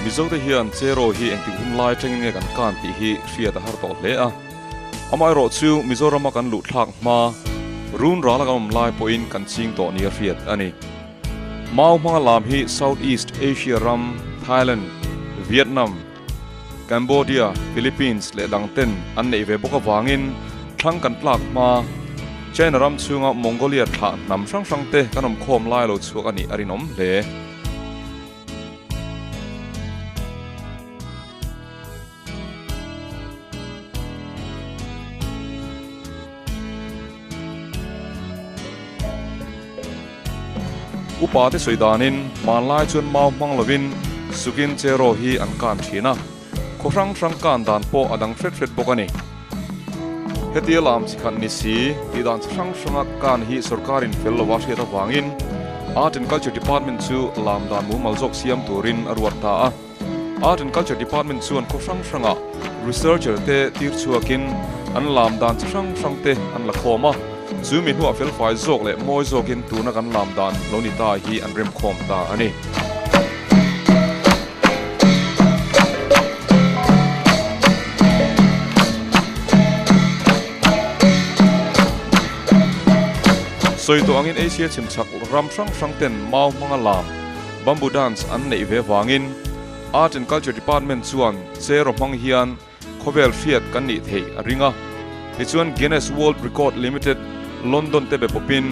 Mizote hian Cheraw hi engtik hun lai tengin nge kan kan tih hi hriat a har tawh hle a. Amaherawhchu Mizorama kan luh thlak hma, run rala kan awm lai pawhin kan ching tawh nia hriat a ni. Mau hmanga lam hi South East Asia ram, Thailand, Vietnam, Cambodia, Philippines leh dang ten an neih ve bawk avangin thlang kan tlak hma China ram chhunga Mongolia thlah hnam hrang hrang te kan awm khawm lai lo chhuak a nih a rinawm hle. Upa te sawi danin hmanlai chuan mau hmang lovin sukin cheraw hi an kan thin a, khaw hrang hrang kan dan pawh a dang hret hret bawk a ni. Hetia lam chi khat ni si tih dan chi hrang hranga kan hi sorkarin fel lova hriat avangin Art and Culture Department chu lam dan mumal zawk siam turin a ruat ta a. Art and Culture Department chuan khaw hrang hrangah researcher te tir chhuakin an lam dan chi hrang hrang te an la khawm a, chu mi hnuah felfai zawk leh mawi zawkin tuna kan lam dan lo ni ta hi an remkhawm ta a ni. Sawi tawh angin Asia chhimchhak ram hrang hrang ten mau hmanga lam Bamboo dance an neih ve vangin Art and Culture Department chuan cheraw hmang hian khawvel hriat kan nih theih a ring a. Tichuan Guinness World Record Limited, London te be pawpin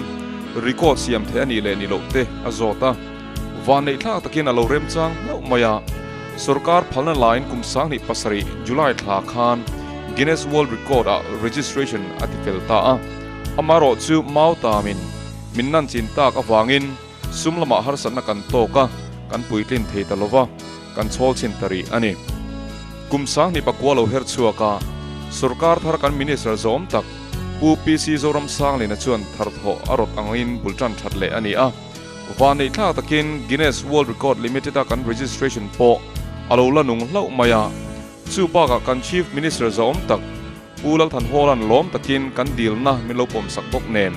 record siam theih a nih leh nih loh te a zawt a. Vanneih thlak takin a lo remchang hlauh mai a, sorkar phalna lain kum 2007 July thla khan Guinness World Record ah registration a ti fel ta a. Amaherawhchu mau tamin min nan chin tak avangin Sum lamah harsatna kan tawk a, kan puitlin thei ta lova, kan chhawl chhin ta rih a ni. Kum 2009 lo her chhuak a, sorkar thar kan Minister zawm tak Pu PC Zoramsanglina chuan tharthawh a rawt angin bul tan that leh a ni a. Vanneih thlak takin Guinness World Record Limited a kan registration pawh a lo la nung hlauh mai a, chu bakah kan Chief Minister zawm tak Pu Lalthanhawla'n lawm takin kan dilna min lo pawmsak bawk nen,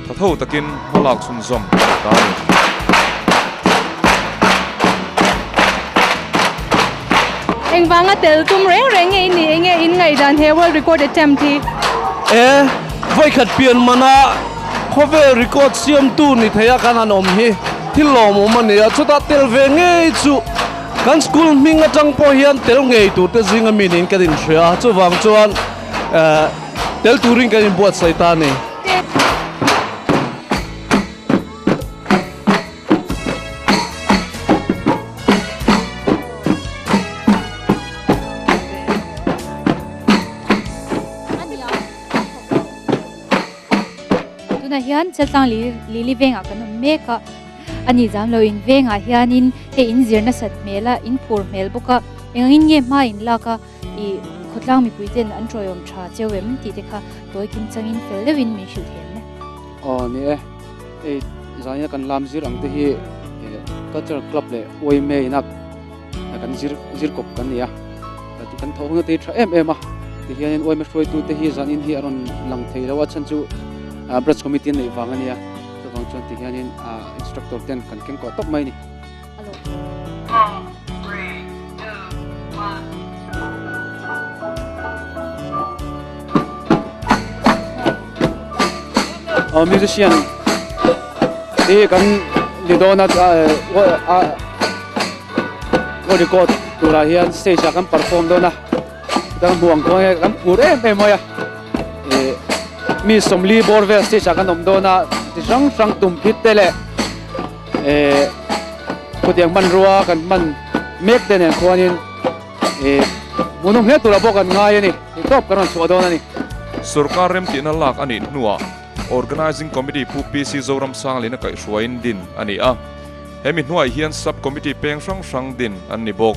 thatho takin hmalak chhunzawm a ni ta a ni. Engvanga tel tum reng reng nge i nih? Enge in ngaihdan he world record attempt hi? E, vawikhat pian mana khawvel record siamtu ni theia kan han awm hi thil lawmawm a ni a, chutah tel ve ngei chu Kan school hming atang pawh hian tel ngei tur te zinga mi niin kan inhria a, chuvang chuan tel turin kan inbuatsaih ta a ni. Tunah hian Chaltlang Lili vengah kan awm mek a. A ni zam lo in vengah hianin hei in zir nasat hmel a, in phur hmel bawk a, engangin nge hma in lak a, ih khawtlang mipui ten an tawiawm tha cheu em tih te kha tawi kim changin fel deuhin min hrilh thei ang e. Aw ni e, hei zaina kan lam zir ang te hi Cultural Club leh YMA ina kan zir zir kawp kan ni a, kan tho huna te hi tha em em a, tihianin YMA hruaitu te hi zanin hi a rawn lang thei lo a chhan chu Branch Committee an neih vang a nia. Chuvang chuan ti hianin instructor ten kan keng kawh tawp mai a ni. Aw musician hi kan ni dawn a a record turah hian stage ah kan perform dawn a kan hmuh ang khuan kan phur em em mai a. Ih mi 40 bawr vel stage ah kan awm dawn a chi hrang hrang tum phit te leh eh khutiang hmanrua kan hman mek te nen khuanin ih hmuhnawm hle turah pawh kan ngai a ni tih tawp kan rawn chhuah dawn a ni. Sorkar remtihna lak a nih hnuah Organising Committee Pu PC Zoramsanglina kaihhruaiin din a ni a, hemi hnuai hian Sub Committee peng hrang hrang din an ni bawk.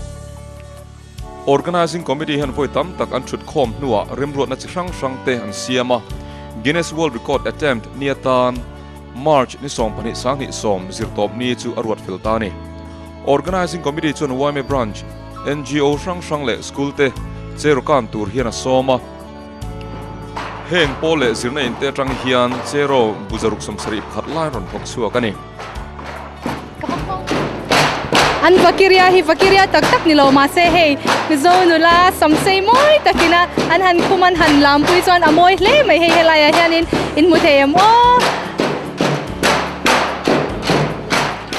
Organising Committee hian vawi tam tak an thut khawm hnuah remruatna chi hrang hrang te an siam a, Guinness World Record attempt ni atan March ni 22 20 zirtawp ni chu a ruat fel ta a ni. Organising Committee chuan yma Branch, ngo hrang hrang leh school te cheraw kan tur hian a sawm a. Heng pawl leh zirna in te atang hian cheraw bu 171 lai rawn thawk chhuak a ni. An vakiria hi vakiria tak tak ni lo mahse hei Mizo nula samsei mawi takina an han khum an han lampui chuan a mawi hle mai hei helaiah hianin in hmu thei em aw.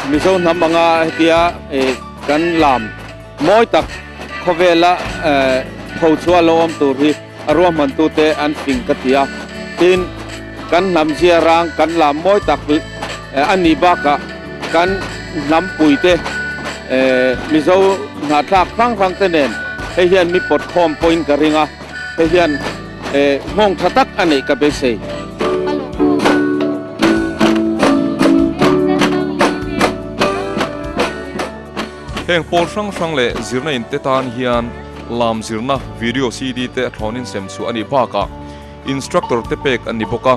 Mizo hnam anga hetia kan lam mawi tak khawvela tho chhuah lo awm tur hi a ruahmantute an fing ka ti a. Tin, kan hnam zia rang kan lam mawi tak a nih bakah kan hnam puite Mizo hnahthlak hrang hrang te nen hei hian mi pawt khawm pawhin ka ring a, hei hian nghawng tha tak a neih ka beisei. Heng pawl hrang hrang leh zirna in te tan hian lam zirna video CD te a thlawnin sem chhuah a nih bakah instructor te pek an ni bawk a.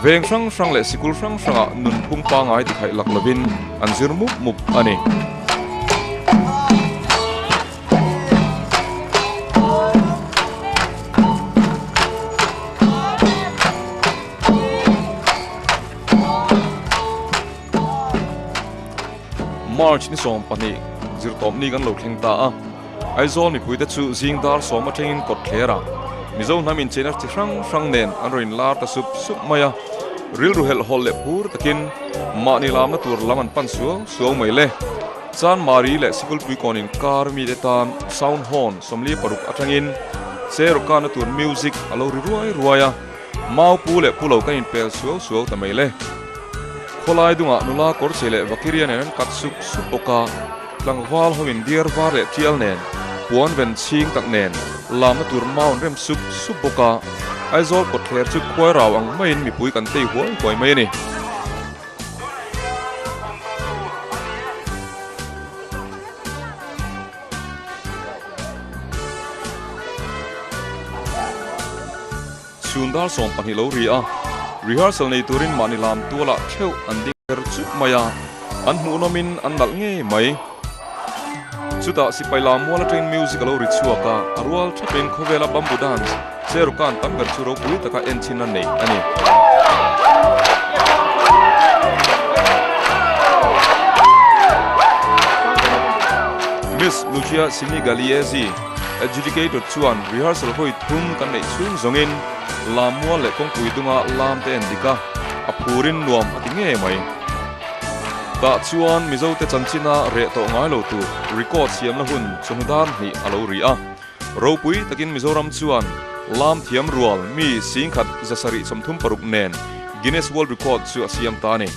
Veng hrang hrang leh sikul hrang hrangah nunphung pangai ti khaih lak lovin an zir mup mup a ni. March ni 12 zirtawp ni kan lo thleng ta a, Aizawl mipuite chu zing dar sawm atangin kawt thler a, Mizo hnam incheina chi hrang hrang nen an rawn inlar ta sup sup mai a, rilru helh hawlh leh phur takin mahni lamna tur lam an pan suau suau mai le. Chan Mari leh Sikulpui kawn inkar mite tan sound horn 46 atangin Cherokana tur music a lo ri ruai ruai a, Mau pu leh pu lo kan inpel suau suau ta mai le. Khawlai dungah nula kawrchei leh vakiria nen an kat sup sup bawk a, tlangval ho in diar var leh tial nen, puan ven chhing tak nen lamna tur mau an rem sup sup bawk a, Aizawl kawtthler chu khuai rau ang maiin mipui kan tei huai huai mai a ni. Chhun dar 12 lo ri a, rehearsal nei turin mahni lam tualah theuh an ding her chup mai a, an hmuhnawmin an nalh ngei mai. Chutah sipai lam mual atangin music a lo ri chhuak a, a rual thapin khawvela bamboo dance cherukan tam ber chu ropui taka enchhin a nei a ni. Miss Lucia Sinigaliezi. Adjudicator chuan rehearsal hawi thum kan neih chhung zawngin lam mual leh kawngpui dunga lam te en dik a, a phurin nuam a ti ngei mai. Tah chuan Mizote chanchina reh tawh ngai lo tur record siamna hun chawhnu dar hnih a lo ri a. Ropui takin Mizoram chuan lam thiam rual mi singkhat 736 nen Guinness World Record chu a siam ta a ni.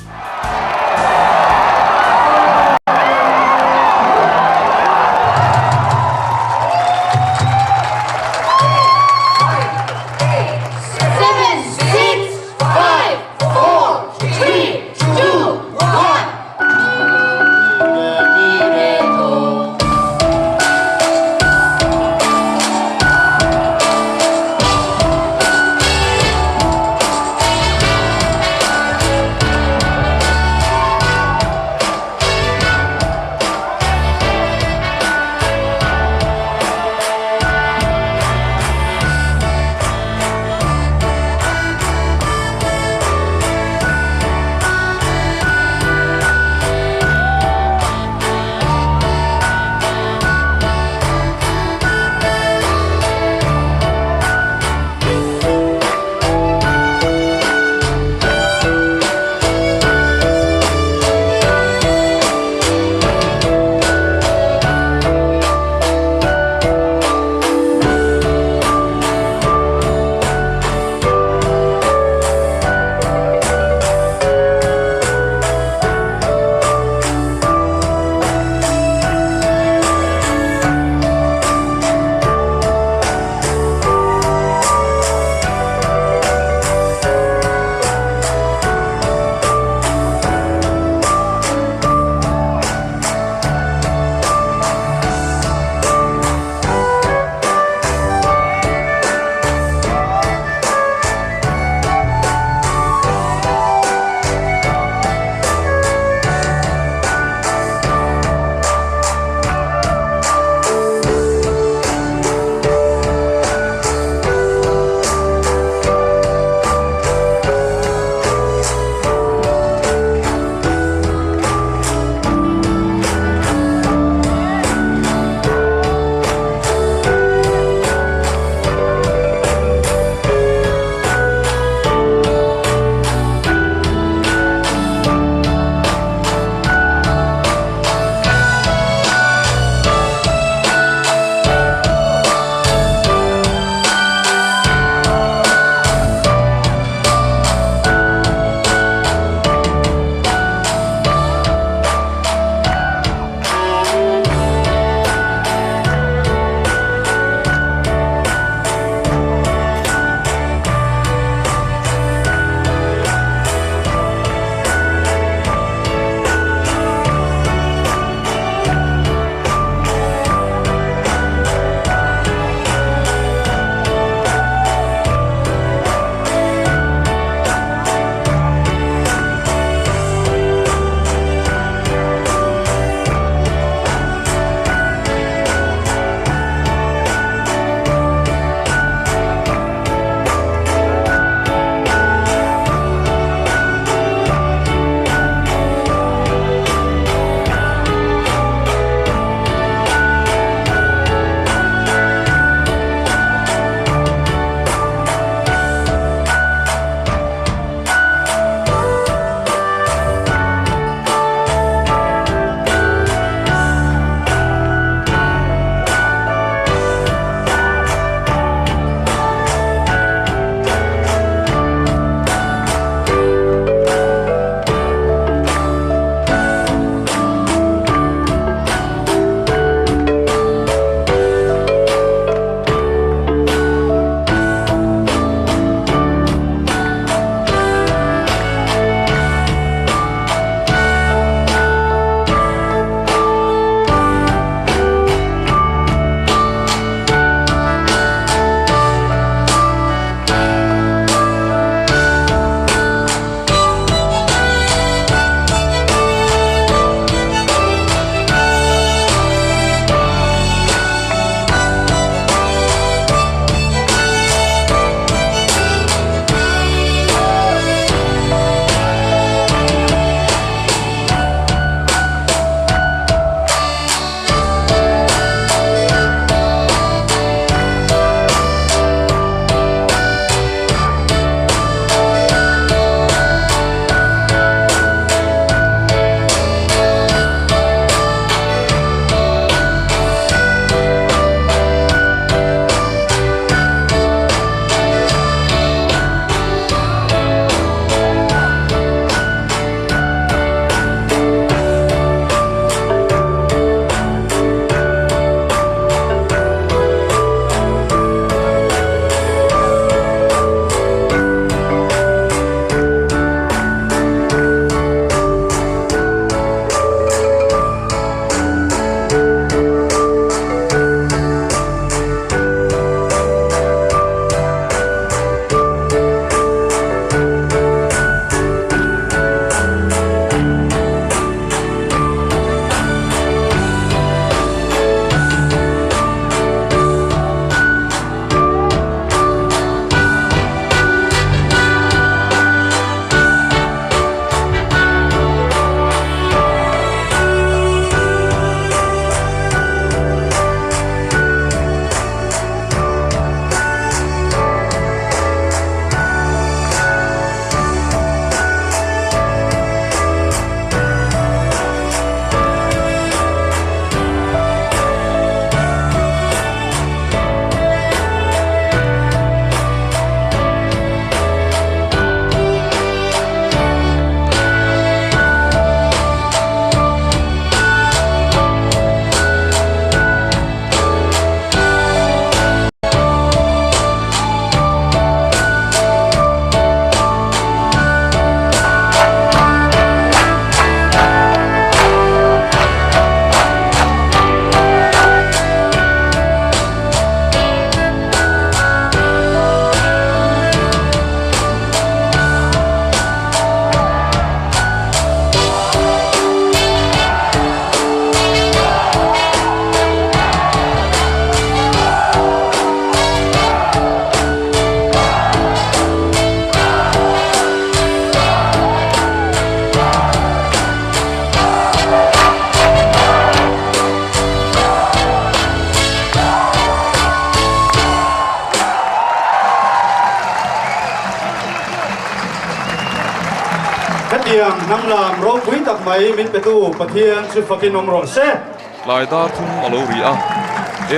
Hetiang hnam lam ropui tak mai min petu Pathian chu fakin awm rawh se. Tlai dar thum a lo ri a,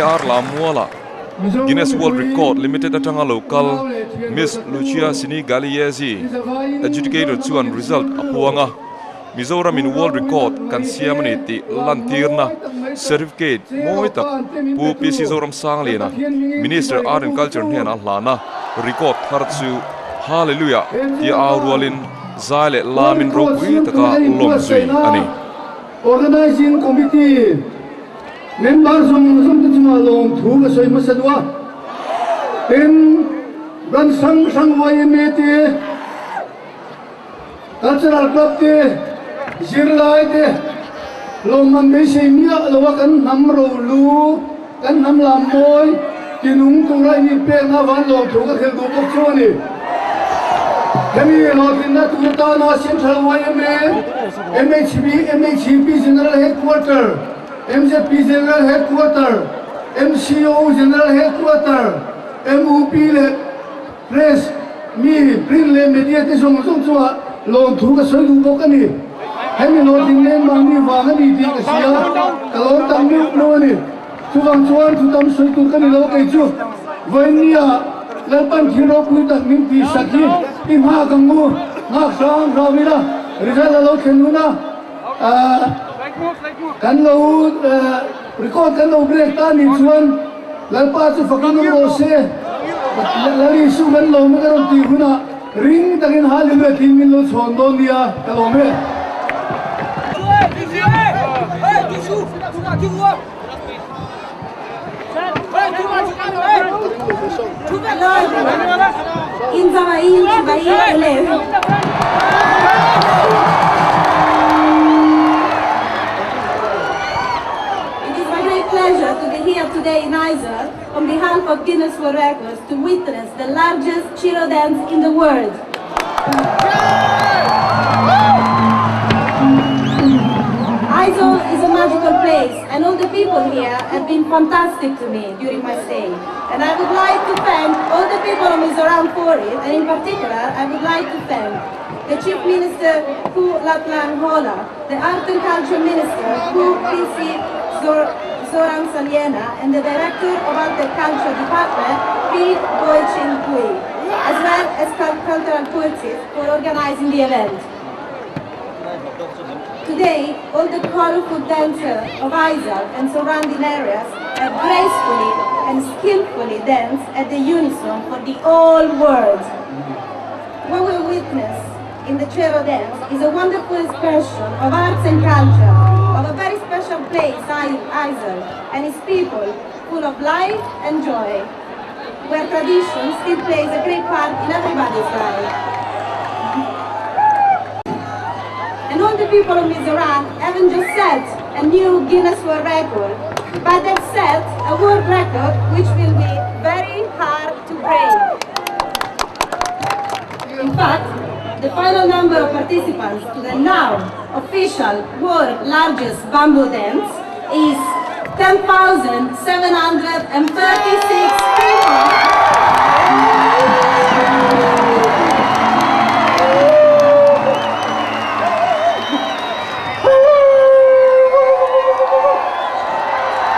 AR Lammuala, Guinness World Record Limited atanga lo kal Miss Lucia Sinigalliezi, adjudicator chuan result a puang a, Mizoramin World Record kan siam a ni tih lantirna certificate mawi tak Pu PC Zoramsangliana, Minister Art and Culture hnenah a hlan a, record thar chu Hallelujah tia au rualin zai leh lamin ropui taka lawm zui a ni. Organising Committee member zawng zawng te chungah lawmthu ka sawi hmasa duh a, tin branch hrang hrang yma te, Cultural Club te, zirlai te lawmman beisei miah lo a kan hnam rolu, kan hnam lam mawi tinung tura in inpekna van lawmthu ka thil duh bawk chu a ni. Hemi hlawhtlinna tur atana Central yma, MHB, MHEP General Headquarter, MZP General Headquarter, MCO General Headquarter, MUP leh Press, mi, print leh media te zawng zawng chungah lawmthu ka sawi duh bawk a ni. Hemi hlawhtling nen mahni vang a ni tih ka hria, ka lawm tak meuh meuh a ni. Chuvang chuan thu tam sawi tur ka ni lo kei chu vawinia Lalpan thil ropui tak min tih sak hi i nghak ang u, nghak hrang hrang ila result a lo thlen hun a, kan lo record kan lo break ta nih chuan Lalpa chu fakin awm rawh se, Lali Su kan lawm a ka rawn tih hunah ring takin Hallelujah tiin min lo chhawn dawn nia, ka lawm e. It is my great pleasure to be here today in Aizawl on behalf of Guinness World Records to witness the largest Cheraw dance in the world. Aizawl is a magical place and all the people here have been fantastic to me during my stay. And I would like to thank all the people of Mizoram for it, and in particular I would like to thank the Chief Minister Pu Lalthanhawla, the Art and Culture Minister Pu PC Zoramsangliana, and the Director of Art and Culture Department P. Boychin Pui, as well as Cultural Purchase for organizing the event. Today, all the colorful dancers of Aizawl and surrounding areas have gracefully and skillfully danced at the unison for the whole world. What we witness in the Cheraw dance is a wonderful expression of arts and culture, of a very special place, Aizawl, and its people, full of life and joy, where tradition still plays a great part in everybody's life. And all the people of Mizoram haven't just set a new Guinness World Record, but they've set a world record which will be very hard to break. In fact, the final number of participants to the now official world largest bamboo dance is 10,736 people.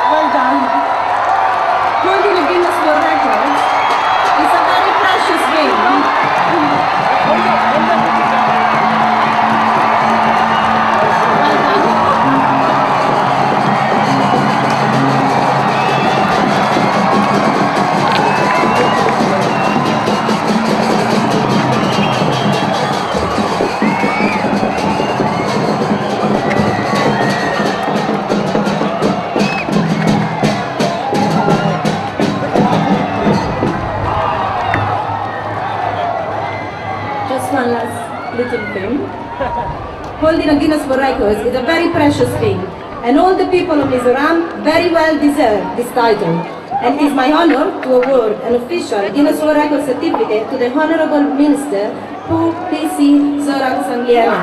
Well done. Holding a Guinness World Record is a very precious thing. Well done. Just one last little thing. Holding a Guinness World Records is a very precious thing, and all the people of Mizoram very well deserve this title. And it is my honor to award an official Guinness World Records certificate to the Honorable Minister Pu PC Zoramsangliana.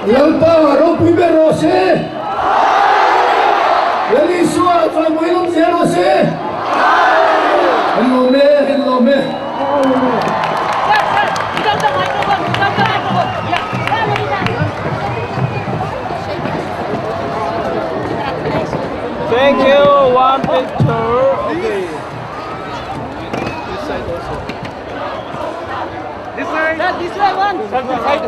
Lalpa Thank you. One picture. Okay. This side also. This side. This way one. This side.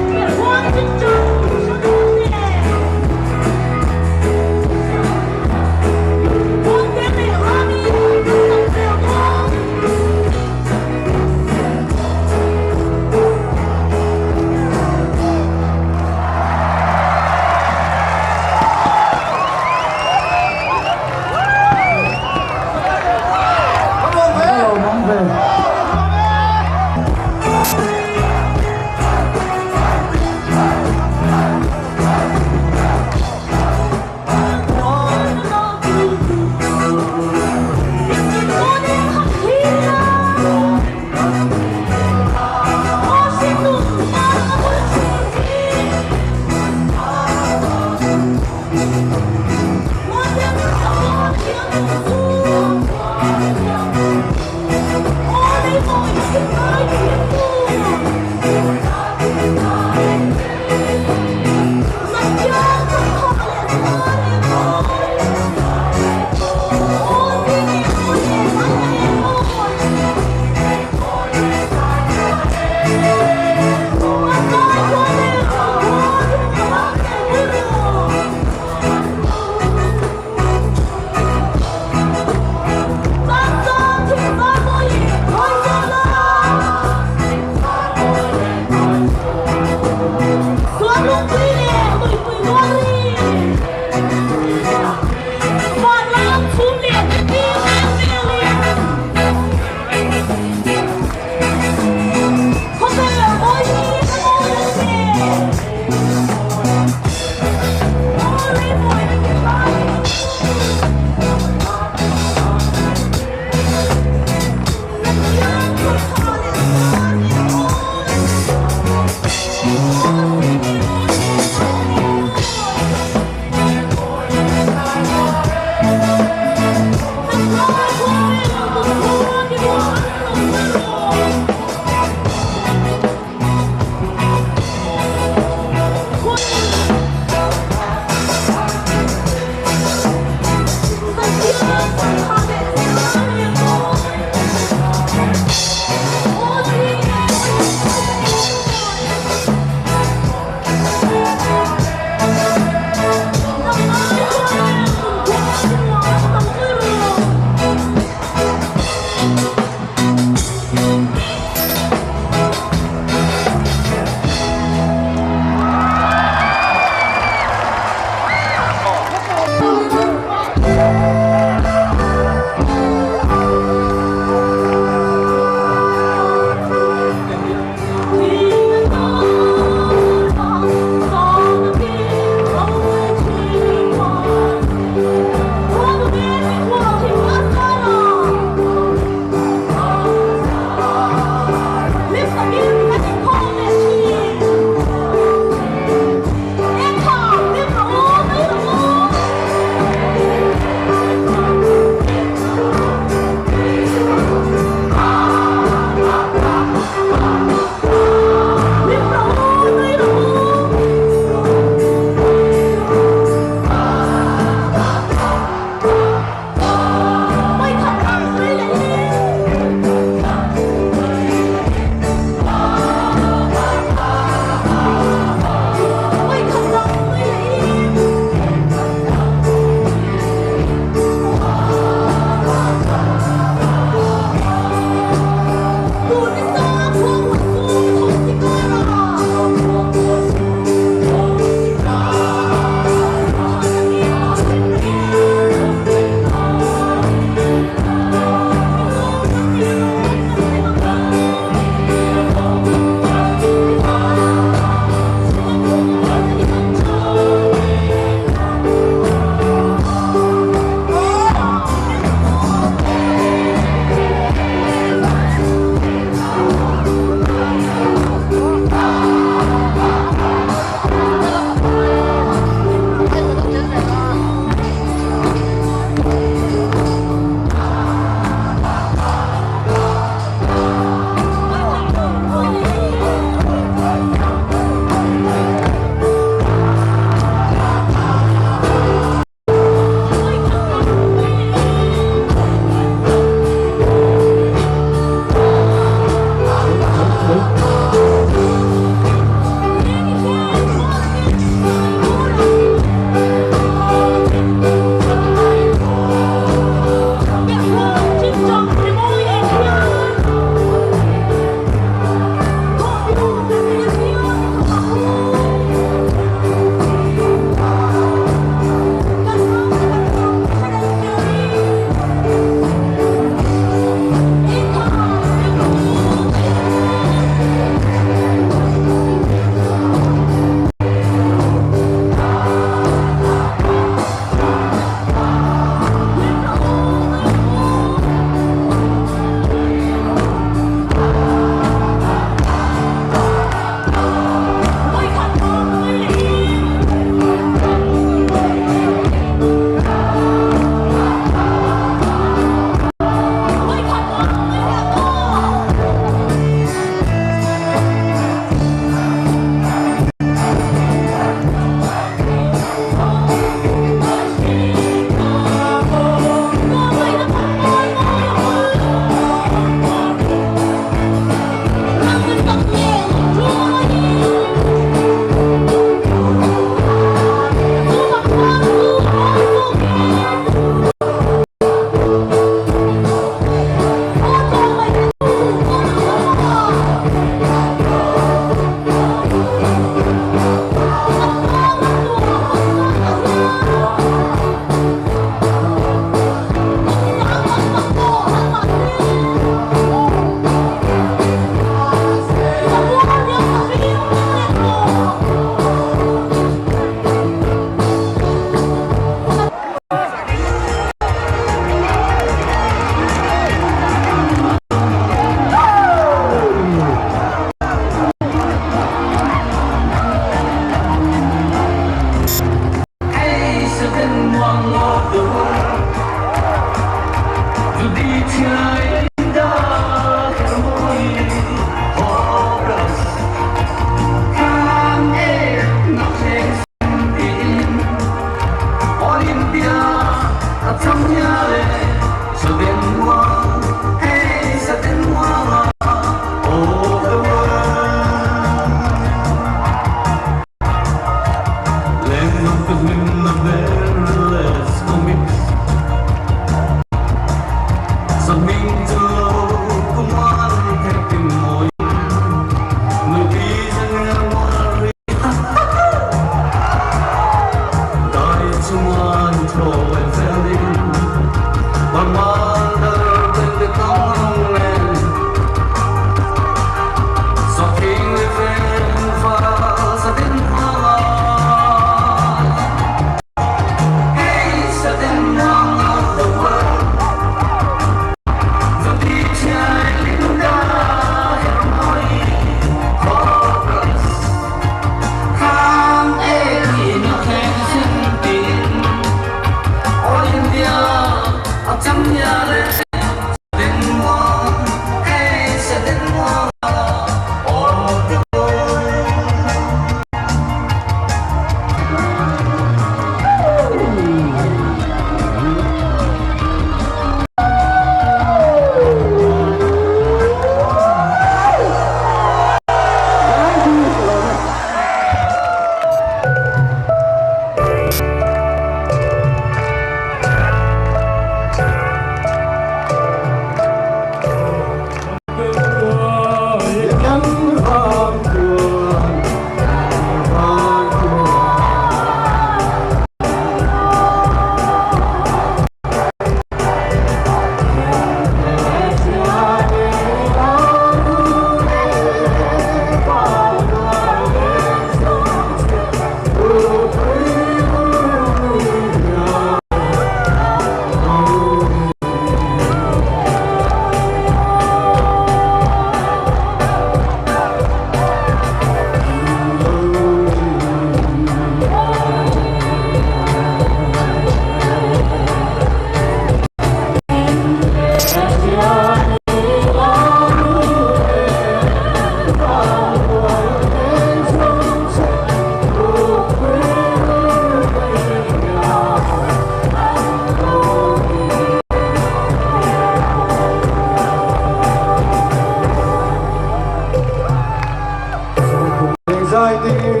Zirlai te